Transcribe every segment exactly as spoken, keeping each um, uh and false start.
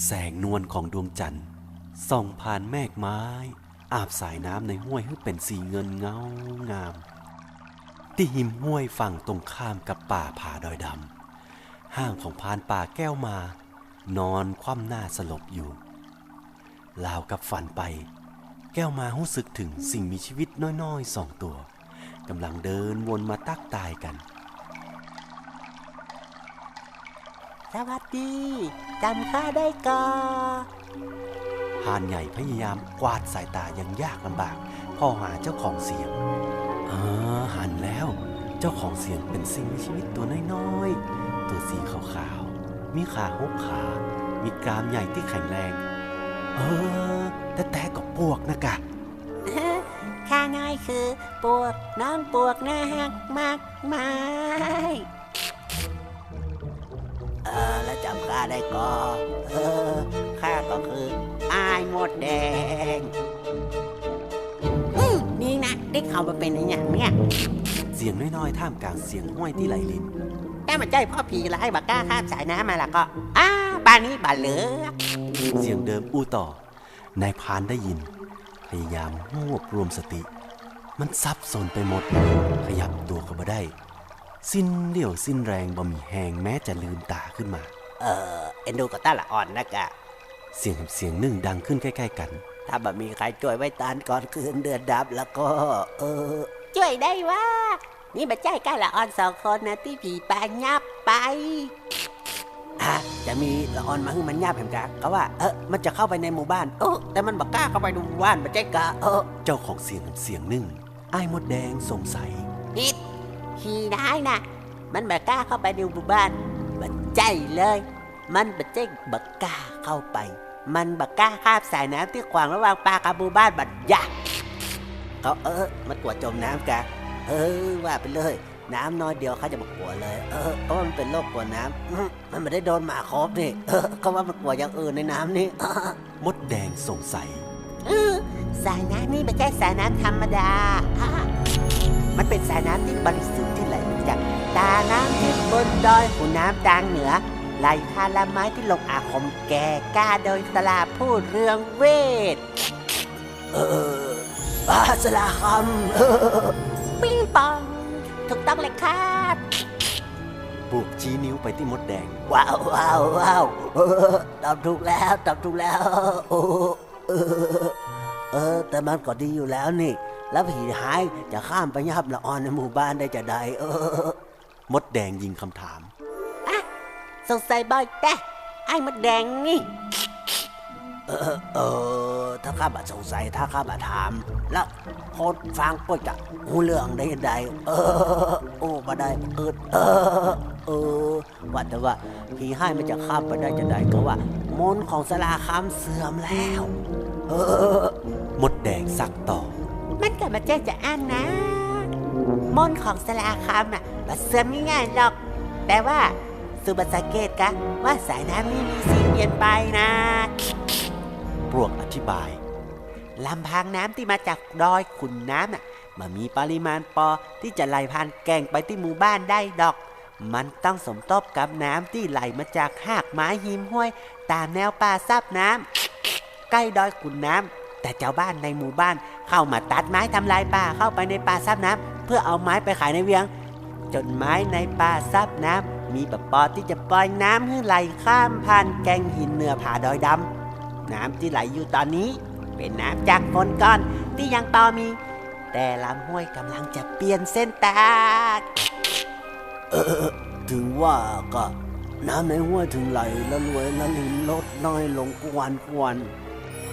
แสงนวลของดวงจันทร์ส่องผ่านแมกไม้ อาบสายน้ำในห้วยหื้อเป๋นสีเงินเงางาม ตี้ฮิมห้วยฝั่งตรงข้ามกับป่าผาดอยดำ ฮ่างของพรานป่าแก้วมา นอนคว่ำหน้าสลบอยู่ ราวกับฝันไป แก้วมาฮู้สึกเถิงสิ่งมีจีวิตน้อยๆ สองตั๋ว ก่ำลังเดินวนมาตั๊กตายกั๋น สวัสดี จ๋ำข้าได้ก่อ พรานใหญ่พยายามกวาดสายตาอย่างยากลำบาก ผ่อหาเจ้าของเสียง อ๋อ หันแล้ว เจ้าของเสียงเป๋นสิ่งมีจีวิตตั๋วน้อยๆ ตั๋วสีขาวๆ มีขาหกขา มีกรามใหญ่ตี้แข็งแรง เออ แต๊ๆ ก็ปวกนะกะ ข้าน้อยคือปวก น้องปวกน่าฮักมากมาย เออ แล้วจ๋ำข้าได้ก่อ เออ ข้าก็คืออ้ายมดแดง อืม นี่นะ ได้เข้ามาเป๋นอะหยังเนี่ย เสียงน้อยๆ ท่ามกลางเสียงห้วยตี้ไหลริน ถ้าบ่ใจ้เพราะผีร้ายบ่กล้าข้ามสายน้ำมาละก็ อ้า ป่านนี้บ่เหลือ เสียงเดิมอู้ต่อ นายพรานได้ยิน พยายามรวบรวมสติ มันสับสนไปหมด ขยับตั๋วก็บ่ได้ สิ้นเรี่ยวสิ้นแรง บ่มีแฮงแม้จะลืมต๋าขึ้นมา เออ เอ็นดูกับต้านละอ่อนนะกะ เสียงแหมเสียงนึ่งดังขึ้นใก้ๆ กั๋น ถ้าบ่มีใผจ้วยไว้ตานก่อนคืนเดือนดับแล้วก็ เออ จ้วยได้ว่า นี่บ่ใจ้ก้าละอ่อนสองคนนะตี้ผีป่ายับไป ฮะ จะมีละอ่อนมาหื้อมันยับแหมกะ กาว่า เออ มันจะเข้าไปในหมู่บ้าน เออ แต่มันบ่กล้าเข้าไปในหมู่บ้าน บ่ใจ้กะ เออ เจ้าของเสียงแหมเสียงนึ่ง อ้ายมดแดงสงสัย ผิด ผีร้ายนะ มันบ่กล้าเข้าไปในหมู่บ้าน บ่ใจ้เลย มันบ่ใจ้บ่กล้าเข้าไป มันบ่กล้าข้ามสายน้ำตี้ขวางระหว่างป่ากับหมู่บ้าน บ่ยะ เขา เออ มันกั๋วจ๋มน้ำกะ เออ ว่าไปเลย น้ำน้อยเดียวข้าจะบ่กั๋วเลย เออ เพราะมันเป๋นโรคกั๋วน้ำ อืม มันบ่ได้โดนหมาคอบนี่ เออ เขาว่ามันกั๋วอย่างอื่นในน้ำนี่ มดแดงสงสัย เออ สายน้ำนี่บ่ใจ้สายน้ำธรรมดา อ่ะ มันเป๋นสายน้ำตี้บริสุทธิ์ตี้ไหลมาจากตาน้ำทิพย์บนดอยขุนน้ำตางเหนือ ไหลผ่านลำไม้ตี้ลงอาคมแก่กล้าโดยสลาผู้เรืองเวท เออ อ่า สลาคำ เออ ปิ๊งปอง ถูกต้องเลยครับ ปวกชี้นิ้วไปตี้มดแดง ว้าว ว้าว ว้าว เออ ตอบถูกแล้ว ตอบถูกแล้ว โอ้ เออ เออ แต่มันก็ดีอยู่แล้วนี่ แล้วผีฮ้ายจะข้ามไปยับละอ่อนในหมู่บ้านได้จาใด เออ มดแดงยิงคำถาม อะ สงสัยบ่อยแต๊ ไอ้มดแดงนี่ เออ เออ ถ้าข้าบ่สงสัย ถ้าข้าบ่ถาม แล้วคนฟังก็จะฮู้เรื่องได้ใด เออ โอ้ บ่ได้ เออ เออ เออ ว่าแต่ว่าผีฮ้ายมันจะข้ามไปได้จาใด กาว่ามนต์ของสลาคำเสื่อมแล้ว เออ มดแดงซักต่อ มันก็บ่ใจ้จะอั้นนะ มนต์ของสลาคำน่ะ บ่เสื่อมง่ายๆ หรอก แต่ว่า สูบ่สังเกตกะ ว่าสายน้ำนี้มีสีเปลี่ยนไปนะ ปวกอธิบาย ลำพังน้ำตี้มาจากดอยขุนน้ำน่ะ บ่มีปริมาณปอตี้จะไหลผ่านแก่งไปตี้หมู่บ้านได้ดอก มันต้องสมทบกับน้ำตี้ไหลมาจากฮากไม้ฮิมห้วย ต๋ามแนวป่าซับน้ำ ใก้ดอยขุนน้ำ แต่จาวบ้านในหมู่บ้านเข้ามาตัดไม้ทำลายป่าเข้าไปในป่าซับน้ำ เพื่อเอาไม้ไปขายในเวียง จ๋นไม้ในป่าซับน้ำมีบ่ปอตี้จะปล่อยน้ำหื้อไหลข้ามผ่านแก่งหินเหนือผาดอยดำ น้ำตี้ไหลอยู่ต๋อนนี้เป๋นน้ำจากฝนก่อนตี้ยังปอมี แต่ลำห้วยก่ำลังจะเปลี่ยนเส้นตาง เออ เออ เออ เถิงว่าก็ น้ำในห้วยเถิงไหลละลวยละลินลดน้อยลงกู้วันกู้วัน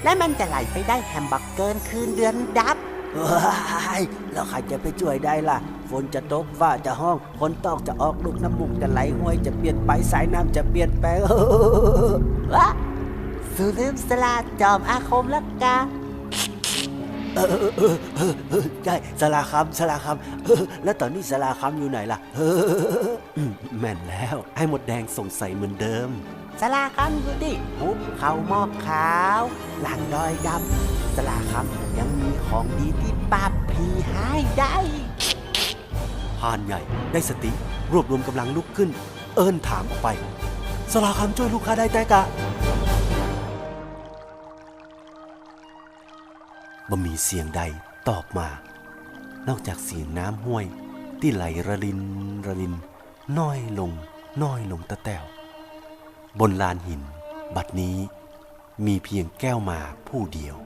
แล้วมันจะไหลไปได้แหมบ่เกินคืนเดือนดับ เฮ้ย แล้วใผจะไปจ้วยได้ล่ะ ฝนจะตก ฟ้าจะฮ้อง คนตอกจะออก ลูกน้ำมูกจะไหล ห้วยจะเปลี่ยนไป สายน้ำจะเปลี่ยนแปลง วะ สูลืมสลาจอมอาคมแล้วกา เออ เออ ใจ้ สลาคำ สลาคำ เออ แล้วต๋อนนี้สลาคำอยู่ไหนล่ะ เออ อืม แม่นแล้ว ไอ้มดแดงสงสัยเหมือนเดิม สลาคำอยู่ตี้หุบเขาหมอกขาว หลังดอยดำ สลาคำยังมีของดีตี้ปราบผีฮ้ายได้ พรานใหญ่ได้สติ รวบรวมก่ำลังลุกขึ้น เอิ้นถามออกไป สลาคำจ้วยลูกข้าได้แต๊กะ บ่มีเสียงใดตอบมา นอกจากเสียงน้ำห้วยตี้ไหลระรินระริน น้อยลง น้อยลงแต๊วๆ บนลานหินบัดนี้ มีเพียงแก้วมาผู้เดียว